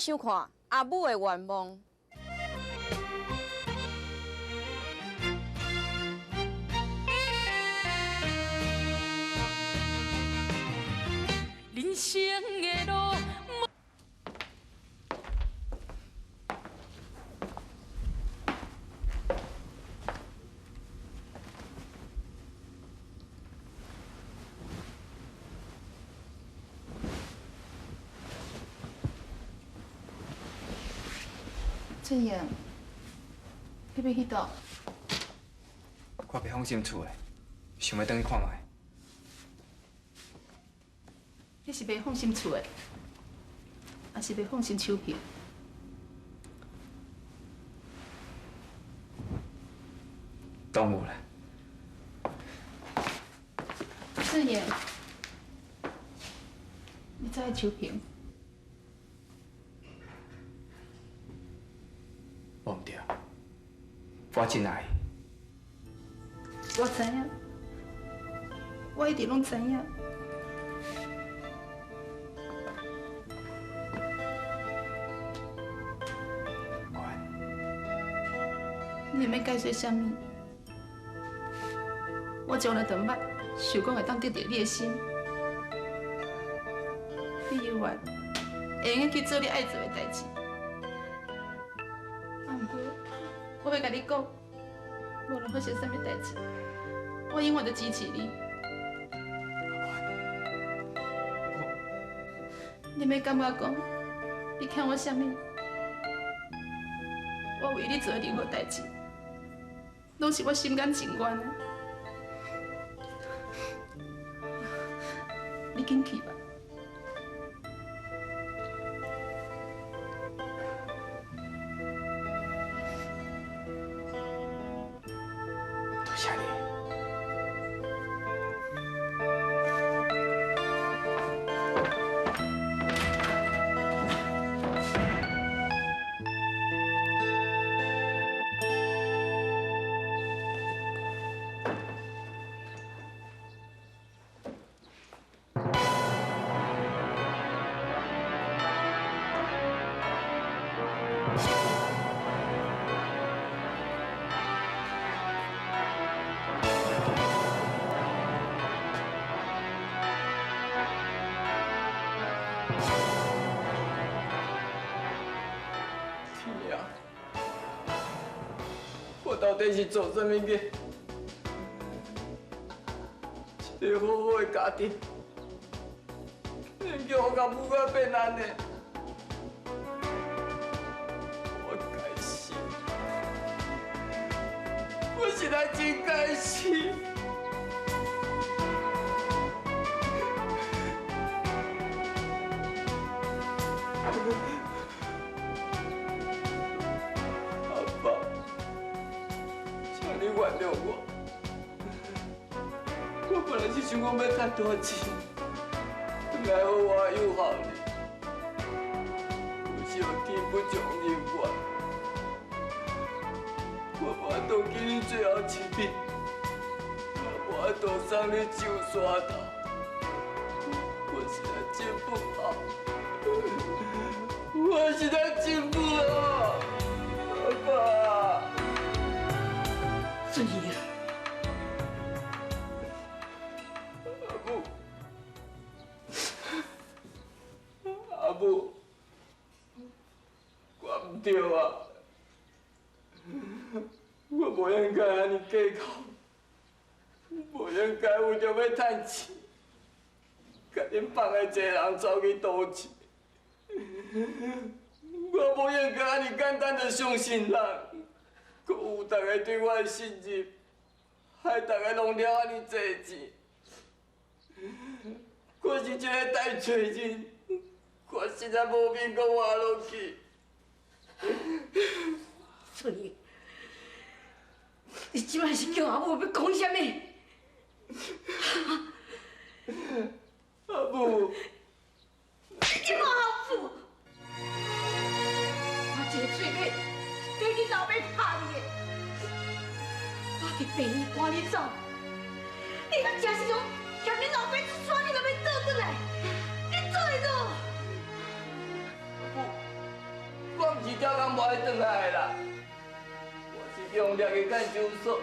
收看《阿母的愿望》。人生的路。俊英，你欲去佗？我袂放心厝的，想欲转去看觅。你是袂放心厝的，抑是袂放心秋萍？拢有啦。俊英，你知影秋萍？无毋对，我真爱伊。我知影，我一直拢知影。乖。你欲解释啥物？我从来就毋捌想讲会当得著你的心。你犹原会用得去做你爱做的代志。我欲共你讲，无论发生啥物代志，我永远都支持你。你欲感觉讲，你欠我啥物？我为你做的任何代志，拢是我心甘情愿的。你紧去吧。多谢你。天啊！我到底是做啥物孽？一个好好的家庭，竟然叫我共母甲变按呢？我该死！我实在真该死！阿爸，请你原谅我。我本来是想讲欲趁大钱，转来好好养孝你，可惜天不从人愿，我无法度见你最后一面，也无法度送你上山头，我实在真不好，我实在真不好，阿爸。俊英。阿母，阿母，我毋对啊！我无应该按呢计较，无应该为著欲趁钱，共恁放的济人走去赌钱。我无应该按呢简单就相信人，阁有大家对我的信任，害大家弄了按呢济钱。我是一个大罪人，我实在无面阁活落去。春英，你这摆是叫阿母欲讲啥物？阿母，你这么好富，我这个喙尾对你老爸拍你的，我伫病院赶你走，你若真是讲嫌你老爸出山，你若欲倒转来，你做会到？阿母，照工无爱转来啦。我是用掠去看守所，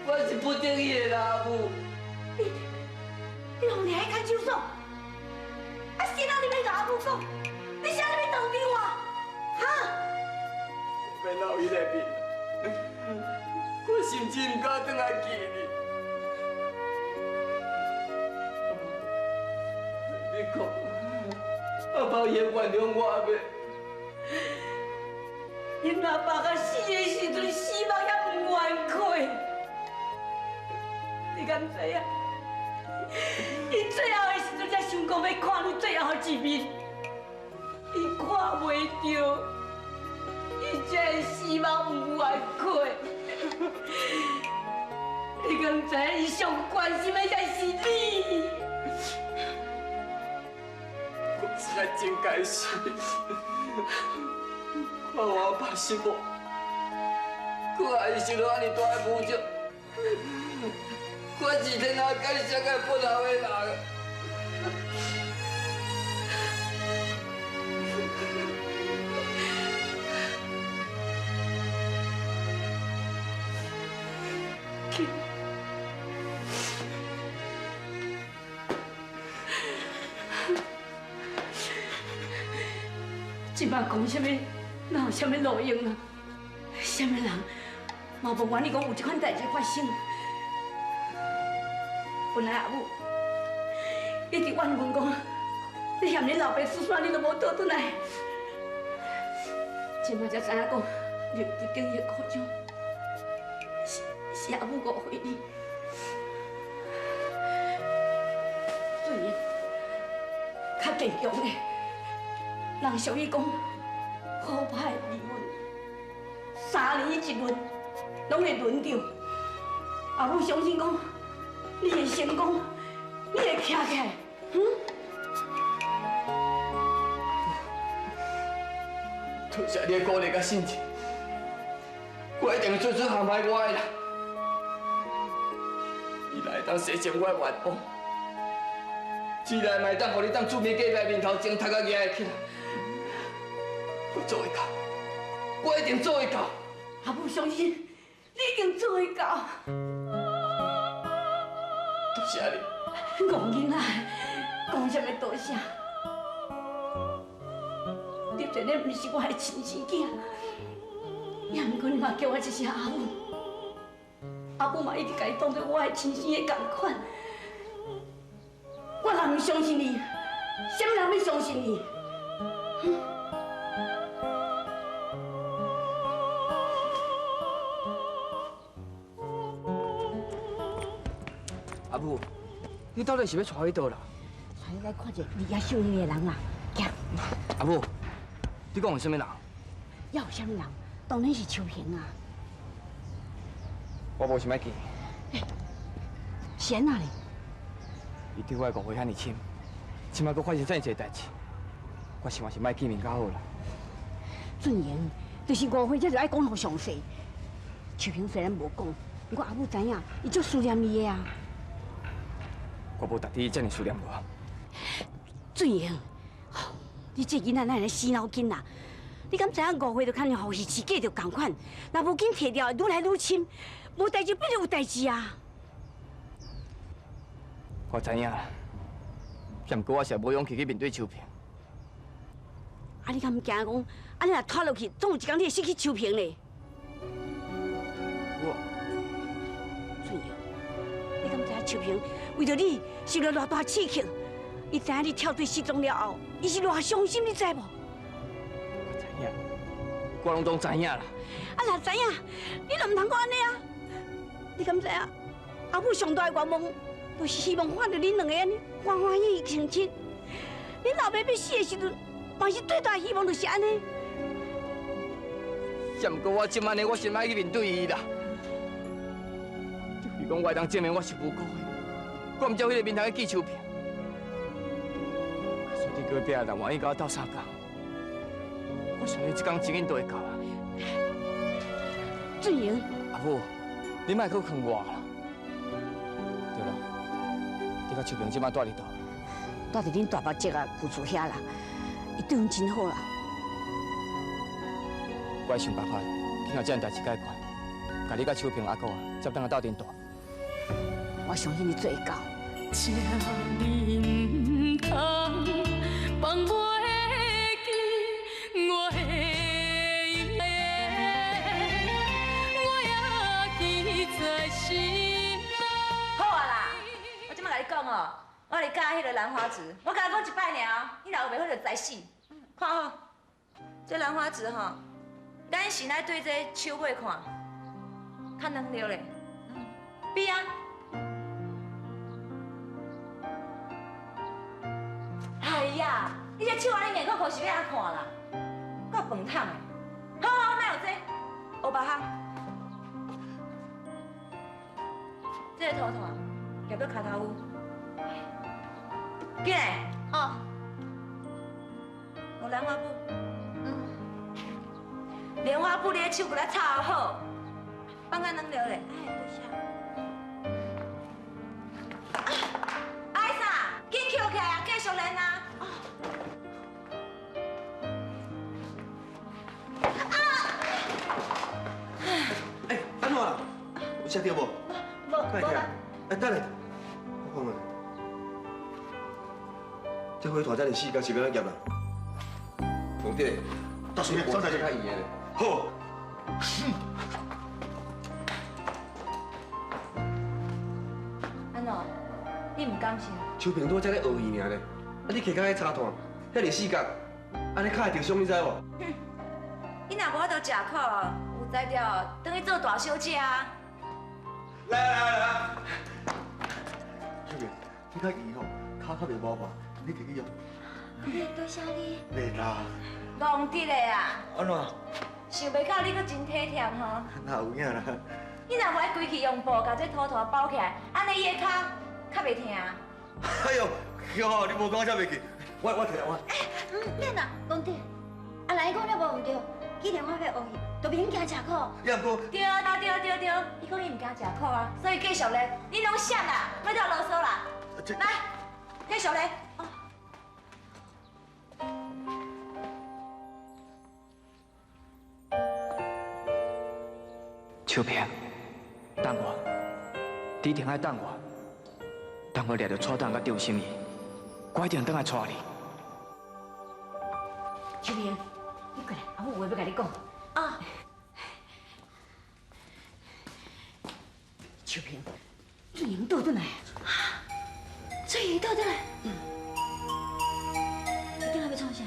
我是不得已的啦，阿母。你予掠去看守所，啊，谁人你欲共阿母讲？你啥你欲当场我？哈？我欲闹彼个面，我甚至毋敢转来见你。你讲，阿爸会原谅我袂？恁阿爸甲死的时阵，死目犹毋愿开，你敢知影？伊最后的时阵才想讲欲看你最后一面，伊看袂著，伊才会死目毋愿开。你敢知影？伊上关心的才是你。我实在真该死，看我阿爸失望，阁还受到按呢大的侮辱，我是天下间上个不老的人。这摆讲啥物，哪有啥物路用啊？啥物人嘛无愿意讲有这款代志发生。本来阿母一直怨阮讲，你嫌恁老爸输煞，你都无倒转来。这摆才知影讲，你不得已的苦衷，是阿母误会你。虽然较坚强的。人俗语讲，好歹离婚，3年一轮，拢会轮著。阿母相信讲，你会成功，你会站起来，嗯？多谢你的鼓励佮信任，我一定会做出陷害我的人。你若会当洗净我的冤枉，自然嘛会当予你当厝边隔壁面头前头壳举会起来。我做会到，我一定做会到。阿母相信你一定做会到。多谢你。戆囡仔，讲啥物多谢？你绝对毋是我的亲生囝，也毋过你嘛叫我一声阿母，阿母嘛一直共伊当做我的亲生的仝款。我若毋相信你，啥物人欲相信你？阿母，你到底是欲带去佗啦？带你来看一个离遐秀英的人啦，行。阿母，你讲的啥物人？犹有啥物人？当然是秋萍啊。我无想欲见。欸，是按怎咧？伊对我的误会遐尔深，这摆阁发生遮尔济代志，我想还是莫见面较好啦。俊英，就是误会，才就爱讲予详细。秋萍虽然无讲，不过阿母知影，伊足思念伊的啊。我无值得伊遮尔思念我。俊英，你这囡仔哪会死脑筋啦？你敢知影误会就亲像予鱼刺过著仝款，若无紧提掉，愈来愈深，无代志变做有代志啊！我知影啦，毋过我实无勇气去面对秋萍。啊，你敢毋惊讲，按呢若拖落去，总有一天你会失去秋萍咧？我，俊英，你敢知影秋萍为著你受了偌大刺激？伊知影你跳水失踪了后，伊是偌伤心，你知无？我知影，我拢总知影啦。啊，若知影，你就毋通阁按呢啊！你敢知影？阿母上大的愿望，就是希望看著恁两个按呢欢欢喜喜成亲。恁老爸欲死的时阵，嘛是最大的希望就是按呢。也毋过我这摆呢，我先爱去面对伊啦。就是讲，我会当证明我是无辜的，我毋才彼个面头去见秋萍。所以隔壁人愿意佮我斗相共，我相信这工真紧就会到啊。俊英，阿母，你莫阁劝我啦。对啦，你佮秋萍这摆住伫佗？住伫恁大伯叔仔旧厝遐啦，伊对阮真好啦。我會想辦法去共這件代誌解決，共你佮秋萍阿哥啊，接轉來鬥陣住。我相信你做會到。這呢毋通放袂記，我的我也記在心內。好啊啦，我這擺共你講哦，我咧教彼个蘭花指，我共你講一擺爾，你若有袂好就知死。看吼，這蘭花指吼，咱先愛對這手尾看，較軟著咧。比啊！哎呀，你這手按呢硬扣扣是欲按怎看啦？夠飯桶的。好好，莫有這，學別項。這个土炭夾到跤頭趺。緊來。哦。有蘭花布。嗯。蓮花布，你的手給它擦好，放較軟著咧。哎，多謝。啊，啥？緊捡起來啊，繼續練啊！哎，按怎啦？有摔著無？無，無啦。哎，等下，我看覓。這火炭遮爾細，敢是欲按怎夾啦？王弟，大水，我啥代志？較圓的咧。好。按怎？你毋敢信？秋萍拄仔咧學伊爾咧，啊你揢到彼柴炭，遐爾細角，按呢跤會著傷，你知無？哼，你若無法度食苦，有才調，轉去做大小姐啊！來來來來，秋萍，你較圓吼，跤較袂麻煩，你摕去用。多謝你。袂啦。戆得的啊！按怎？想袂到你閣真體貼吼。哪有影啦？你若無愛規氣用布共這土炭包起來，按呢伊的跤較袂疼。哎呦，哟，你無講才袂記，我摕我。哎，毋免啦，戆弟，啊，來講了無毋對，既然我欲學伊，就免驚食苦。也毋過。對對對對，伊講伊毋驚食苦啊，所以繼續練，你攏閃啦，莫再囉嗦啦。來，繼續練。秋萍，等我，你一定愛等我，等我掠著蔡董佮張心怡，我一定轉來娶你。秋萍，你過來，阿母有話欲共你講。啊。秋萍，俊英倒轉來。啊，俊英倒轉來。嗯。你轉來欲創啥？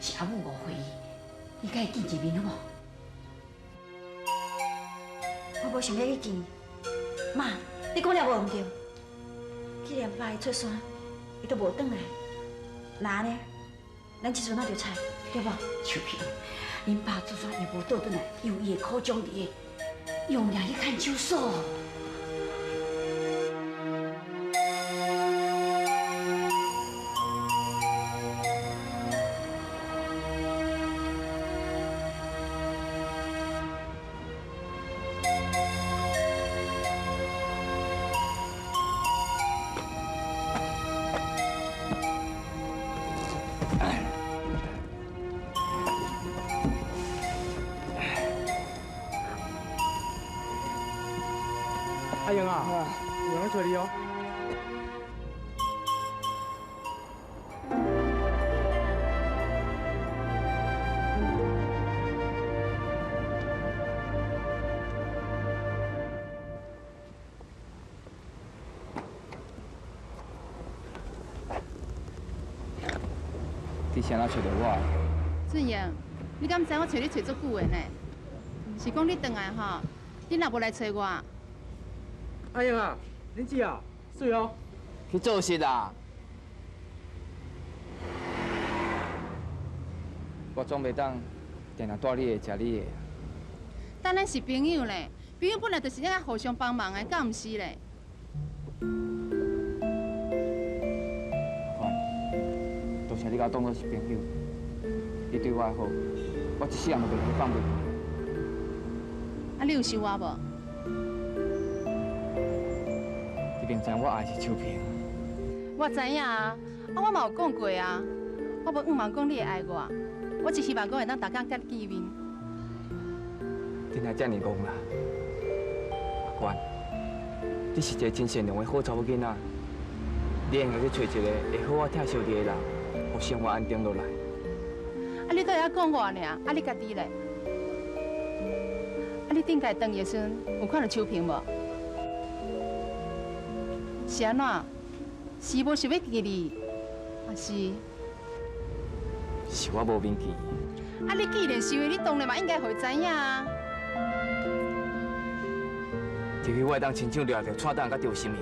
是阿母誤會伊，你共伊見一面好無？我無想欲去見伊。媽，你講了無毋對？既然爸伊出山，伊都無轉來，那按呢，咱這陣仔就猜，對無？秋萍，恁爸出山伊無倒轉來，有伊的苦衷佇个，用命去看守所。阿英啊，有人來找你哦。你是按怎揣著我的？俊英，你敢知我揣你揣足久的呢？是講你轉來吼，你若無來揣我。阿英啊，恁姊啊，媠哦。去做事啦！我總袂當定定蹛你的，食你的。但咱是朋友咧，朋友本來就是應該互相幫忙的，敢毋是咧？阿凡，多謝你共我當做是朋友，你對我的好，我一世人都袂當放袂記。啊，你有想我無？你明知我愛是秋萍。我知影啊，啊我嘛有講過啊，我無向望講你會愛我，我只希望講會當逐工佮你見面。你若遮尔戆啦，阿关，你是一个真善良的好查某囡仔，你应该去揣一个会好好疼惜你的人，予生活安定落来。啊，你都会晓讲我尔，啊，你家己咧？啊，你顶届转的时阵有看著秋萍无？是按怎？是无想欲记你，还是？是我无面见。啊，你既然想伊，你当然嘛应该予伊知影啊。除非我会当亲手掠著蔡董佮赵心怡，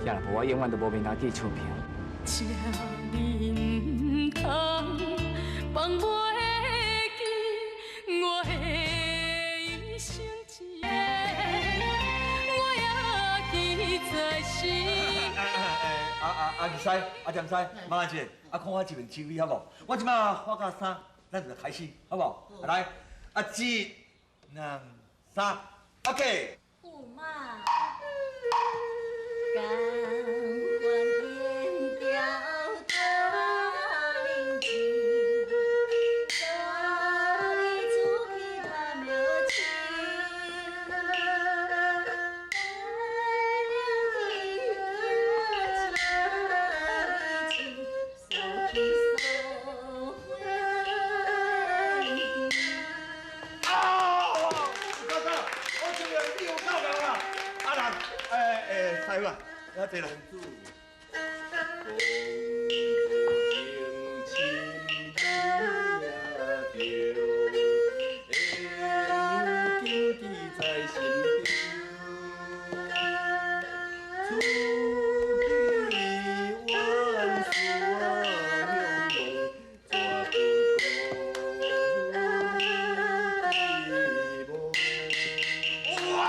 也若无我永远都无面头见秋萍。这面孔放袂记，我的一生一个，我也记在心。啊啊啊！二师，阿占师，妈姐，啊，看我这边手语好无？我这摆画到三，咱就开始，好无？来，啊，一、两、三，OK。有嘛？甘愿天条大冷静，带你出去探庙市，带你去行情，锁去锁啊！有够够，我这个你有够够啦！阿兰，师傅啊，来坐啦。哇！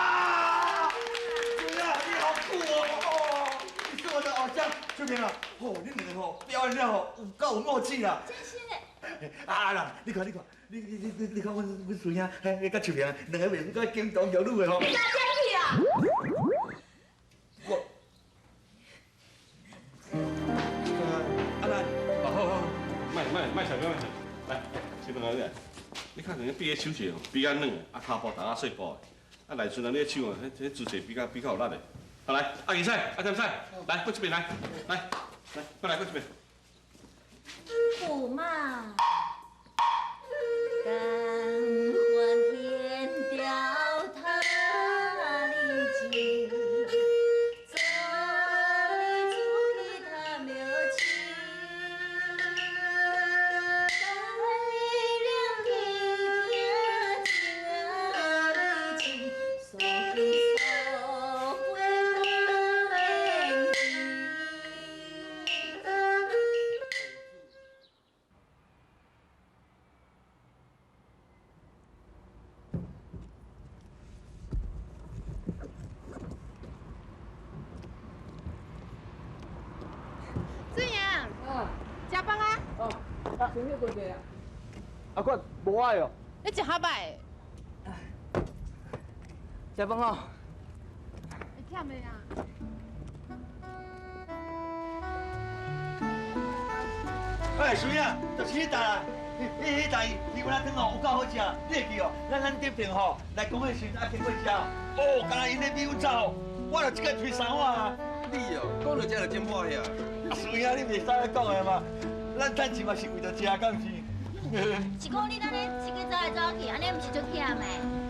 对啊，你好酷哦！哦，你是我的偶像，秋萍啊！哦，你两个吼表演了吼，有够有默契啦！真是的。啊阿兰，你看你看，你看，阮孙兄，嘿，佮秋萍两个袂输佮金童玉女的吼。你哪这去啊？我，阿兰，好好好，莫莫想，莫想，来，小朋友你来，你看人比个手势哦，比较软的，啊，跤步动较细步的，啊，来阵人你的手啊，彼姿势比较有力的。好来，阿二婶，阿三婶，来过这边来，来，来，过来过这边。有嘛？甘愿天条他冷静，带你出去探庙市，带你去行情，锁去锁回志阳，食饭啊？哦，啊，先去坐坐啊。阿冠，无爱哦。你食较歹。食饭哦。会忝的啊。哎，孙啊，就是彼台啦，彼台鱼丸仔汤吼有够好食，你会记哦？咱德平吼来讲彼时阵啊，经过食，哦，敢若𪜶咧比阮早吼，我就一个吹三碗啊。你哦，讲到这就真欢喜啊。孙啊，你袂使咧讲的嘛，咱趁钱嘛是为著食，敢毋是？是讲你安尼一个走来走去，按呢毋是足忝的？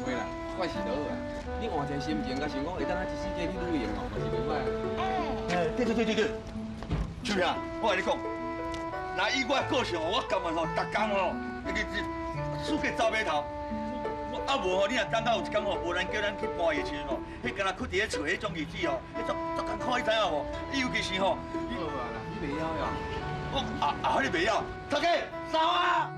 袂啦，快是就好啊。你换一个心情，佮想讲会当啊一世纪去旅游哦，嘛是袂歹。哎，对对对对对，秋萍，我共你讲，若以我个性哦，我甘愿吼，逐工吼，一直输给走码头。啊无吼，你若感觉有一工吼，无人叫咱去搬伊的时阵吼，彼敢若屈伫咧厝彼种日子吼，彼种足艰苦，你知影无？尤其是吼，好啊啦，你袂晓呀？我啊啊，你袂晓，头家，三啊！